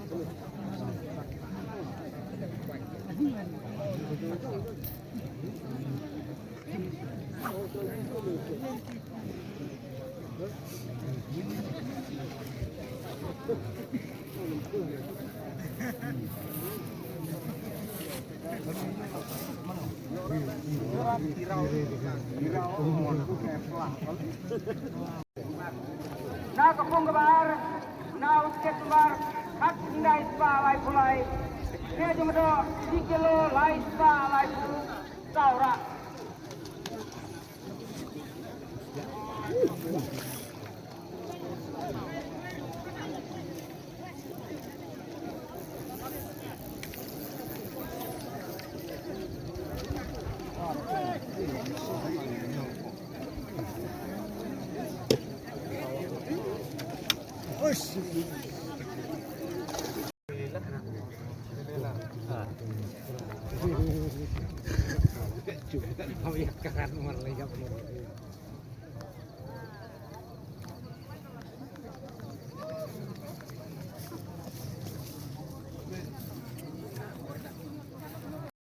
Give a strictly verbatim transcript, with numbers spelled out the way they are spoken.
Na ka pung kaba ar, na u wicket number khatkhyndai spah laiphew lai, ka jingmyntoi shi kilo lai spah laiphew saw rah.